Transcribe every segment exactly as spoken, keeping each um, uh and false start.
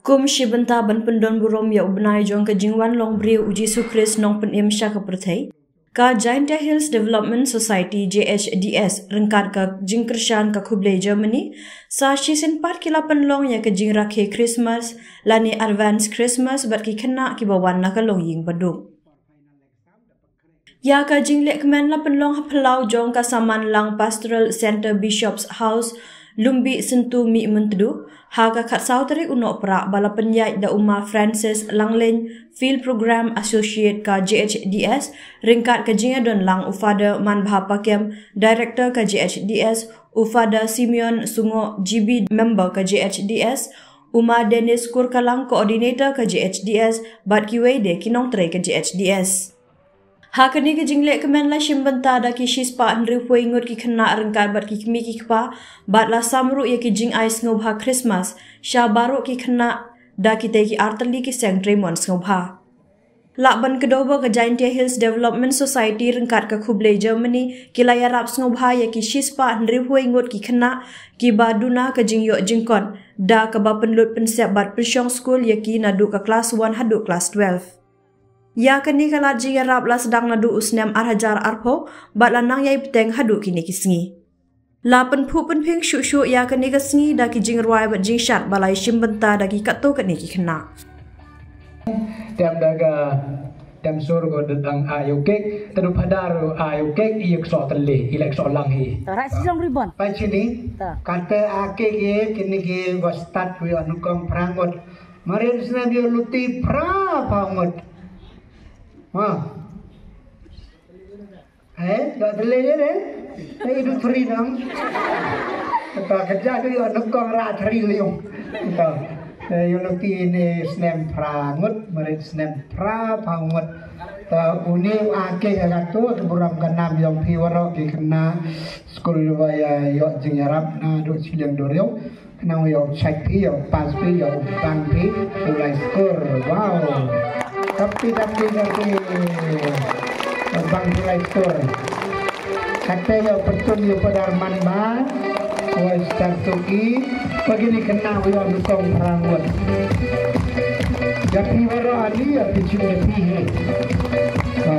Kum shi bynta ban pyndon burom ïa u bnai jong ka jingwan long briew u Jisu Khrist nongpynim sha ka pyrthei, ka Jaintia Hills Development Society, J H D S, ryngkat ka jingkyrshan ka khublei Germany, sa shisien pat ki la pynlong ïa ka jingrakhe Christmas lane Advance Christmas bad ki khynnah kiba wan na ka longïing baduk. Ïa ka jinglehkmen la pynlong ha phyllaw jong ka Samanlang Pastoral Centre, Bishop's House, Lumbih, Syntu, Mihmyntdu, ha ka khatsaw tarik u Nohprah, ba la pynïaid da u Ma Francis Langlein, Field Program Associate ka J H D S, ryngkat ka jingïadonlang u Father Manbha Pakem, Director ka J H D S, u Father Simeon Sungoh, G B, member ka J H D S, u Ma Dennis Kurkalang, Coordinator ka J H D S, bad kiwei de ki nongtrei ka J H D S. Ha kane ka jinglehkmen la shim bynta da ki shispah hynriewphew ngut ki khynnah ryngkat bad ki kmie ki kpa, bad la sam ruh ïa ki jingai sngewbha Christmas sha baroh ki khynnah da kitei ki artylli ki seng trei mon sngewbha. Lah ban kdew ba ka Jaintia Hills Development Society ryngkat ka khublei Germany ki la ïarap sngewbha ïa ki shispah hynriewphew ngut ki khynnah kiba duna ka jingïoh jingkot, da kaba pynlut pynsep bad pynshong skul ïa ki naduh ka klas one haduh klas twelve. Ïa kane ka lad jingïarap la sdang naduh u snem ar hajar arphew, bad la nang ïai bteng haduh kine ki sngi. La pynphuh pynphieng shuh shuh ïa kane ka sngi da ki jingrwai bad jingshad ba la ïashim bynta da ki katto katne ki khynnah. Tem da ka, tem sur ko da dang ai u kek, te du phadar ai u kek, i kso tele, i lek so lang hi. Rai si jong ribon. Pai sini. Ta. Kata a kek ye, kini ki ba start wi anu kong prangot. Marin snem ïoh luti phra phaw ngut. Ha. Eh, ïoh tele ïa de. Eh, idu three nang. Kata kerja tu ïoh nukong ra three liung. Kata. Eh, ïoh luti ne snem phra ngut, marin snem phra phaw ngut. Ta uni u ake ïa katu, tu burom ka nam ïong phi waroh ki khynnah skul wa ïa ïoh jingïarap naduh shiliang duriaw. Khnang ïoh check phi, ïoh pass phi, ïoh bang phi u lai skur. Wow. Tapi, tapi, tapi. Bang phi lai skur. Kata ïoh pyntun ïoh padar man ba. Wai star tuki. Pagi ni kena ïoh nukong prangut. Jadi waro ani ya pichung ya phi. Ha.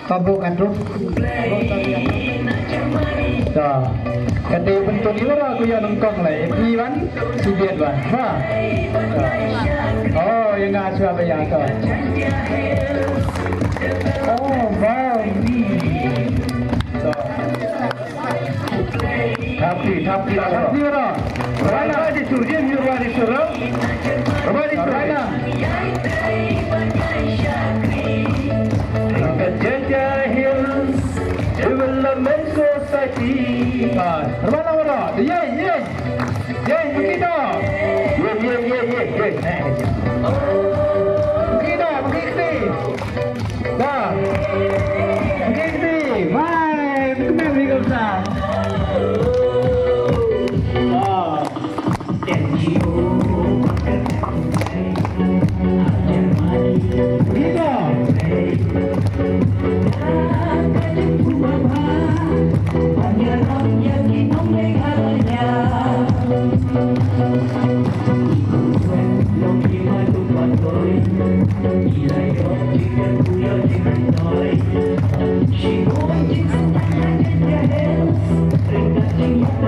Pabu kanduk. Ta. Kati bentuk ni lah aku yang nengkong lah. Ini ban, si biat ban. Ha. Ta. Oh, yang ngasuh apa yang tu? Oh, wow. Ta. Thapi, thapi, thapi ora. Rana di surjim, yurwa di surau. Rana di surau. Jaintia Hills Development Society. Ah, rana ora. Ye, ye. Ye, begitu. Ye, ye, ye, ye, ye. Begitu, begitu. Dah. Okey, okey. Bye. Kembali, Kak Ustaz. Ah. Okey, dah.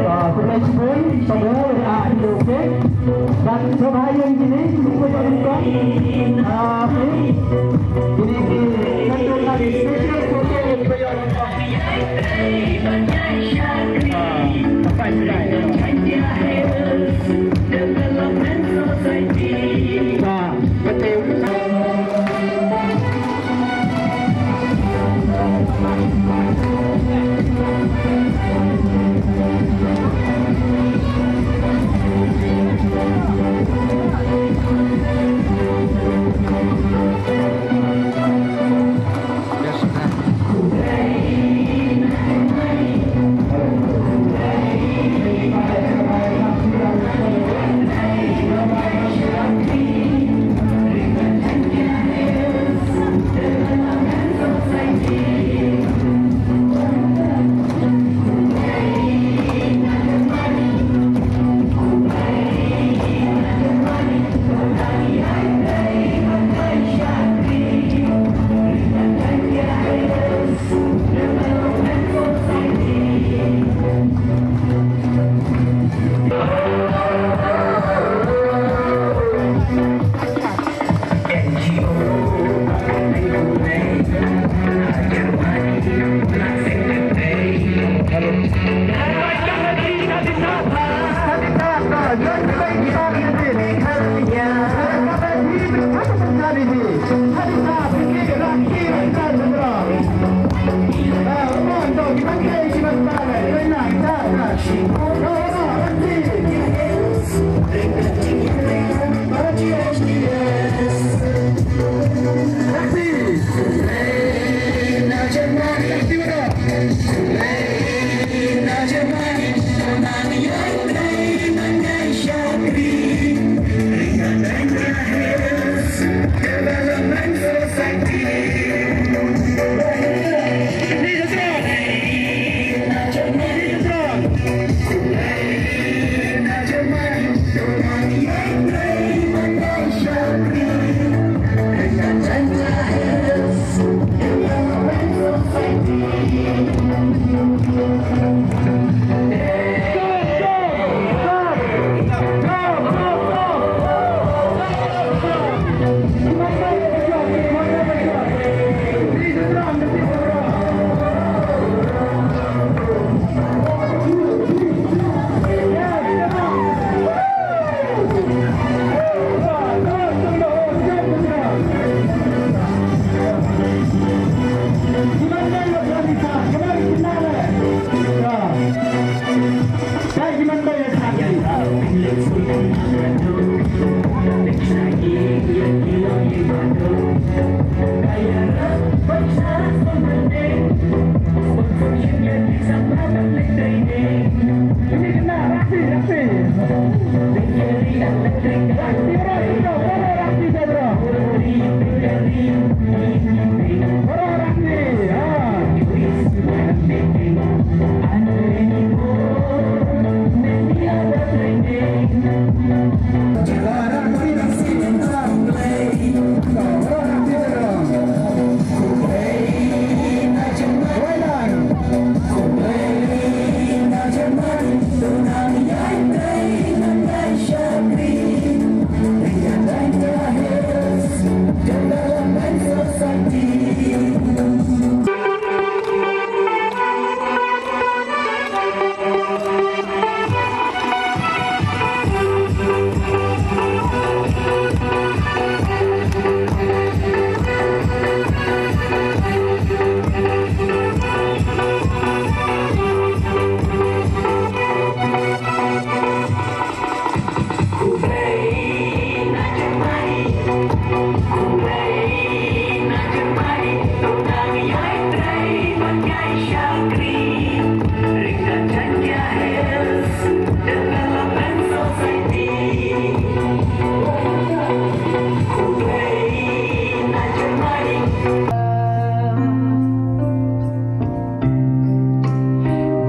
Ah, khublei shibun, Samuel, ah, Indo, okey. Dan sawdong ïa kine, kine ki ba ïoh nyngkong. Ah, okey. Kine ki, kane ka special photo ïa ki ba ïoh nyngkong.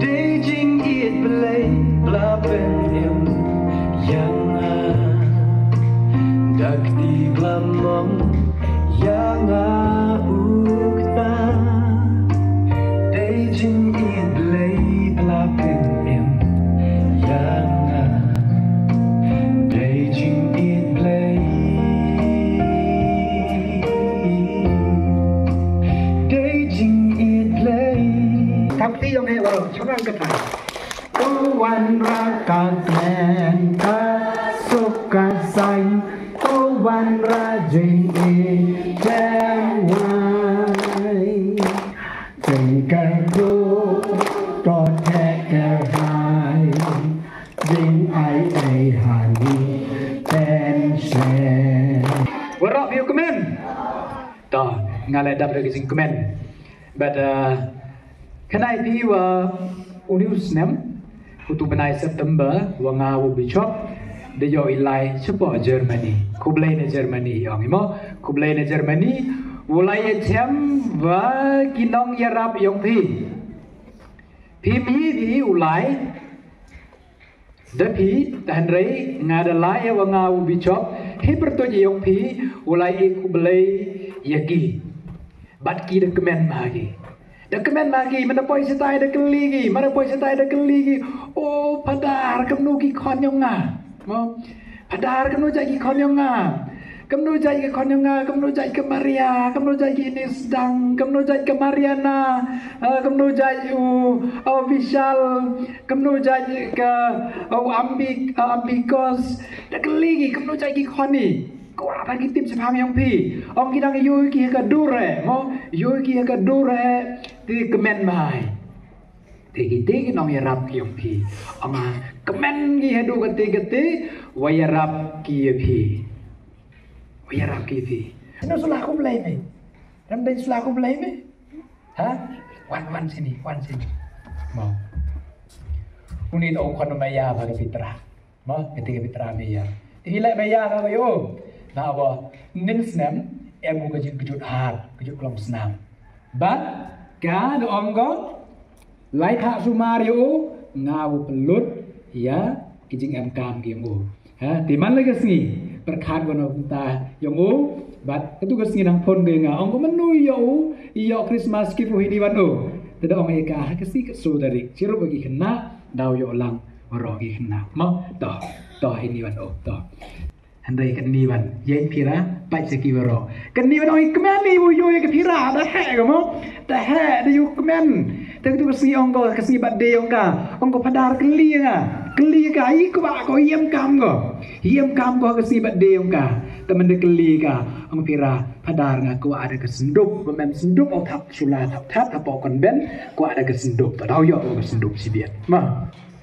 Dei jingïeit Blei la pynim ïa nga, da kti ba long ïa nga u kta. Dei jingïeit Blei la pynim ïa nga. Dei jingïeit Blei. Dei jingïeit Blei. Tang ti yong he waro, chongan ka tai. Ko wanrah ka kmen ka suk ka saiñ, ko wanrah jingïeit jong wai. Jingkyrkhu to theh kyrhai, jingai ei hani tension. Waroh phi u kmen. To, nga la dap da ka jingkmen. But, uh, kane phi wa une u snem, utu bnai September, wa nga u bishop, da ïoh i lai shapoh Germany. Khublei na Germany ïong i mo, khublei na Germany, u lai ïa chem wa ki nongïarap ïong phi. Phi mi phi u lai, da phi, da hynrei, nga da lai ïa wa nga u bishop, hi pyrtuid ïong phi, u lai i khublei ïa ki. Bad ki da kmen ma ki. Da kmen ma ki, man da poi shatai da kylli ki, man da poi shatai da kylli ki. O, Phadar, kumno ki khon ïong nga. Mo? Phadar, kumno jait ki khon ïong nga. Kumno jait ki khon ïong nga, kumno jait ka Maria, kumno jait ki Nisdang, kumno jait ka Mariana, ah, kumno jait u, u Vishal, kumno jait ka, u Ambi, u Ambikos. Da kylli ki, kumno jait ki khon i. Kwah ba ki tip shaphang ïong phi. Ong ki dang ïoh ki ha ka dur eh, mo? Ïoh ki ha ka dur eh, te kmen bha. Te ki te ki nongïarap ki ïong phi. Ong nga kmen ki haduh kate kate, wa ïarap ki ïa phi. Wa ïarap ki ïa phi. Sngewsih la khublei me. Ram dei sla khublei me. Ha? Wan, wan sini, wan sini. Mo. Uni to khon maya ba ka pitra. Mo, kete ka pitra maya. Te hi leh maya ka yo. Na ba nin snem em u ka jingkjut har, kjut klong snam. Bad ka da ong ko lai thak sumar yo nga u pelut ya ki jingem kam ki yo. Ha, te man la ka sngi pyrkhat ko na kumta yong u. Bad katu ka sngi nang phone ko ya nga, ong ko manu yo u yo Christmas gift u hi ni wan u. Te da ong ya ka ha ka sngi ka so tarik chirup ki khynnah daw yo lang waroh ki khynnah. Mo, to, to hi ni wan u to. Hynrei ka ni wan ya phira pat sa ki waroh. Ka ni wan ong kmen ni u yo ya ka phira da he ka mo. Da he da yu kmen. Te katu ka sngi ong ko ka sngi birthday ong ka. Ong ko phadar kylli nga. Kylli ka i ko ba ko yem kam ko. Yem kam ko ka sngi birthday ong ka. Te man da kylli ka ong phira phadar nga ko ada ka senduk ba mem senduk ong thap sula thap thap thap ko kon ben ko ada ka senduk to daw yo ka senduk si biat. Ma.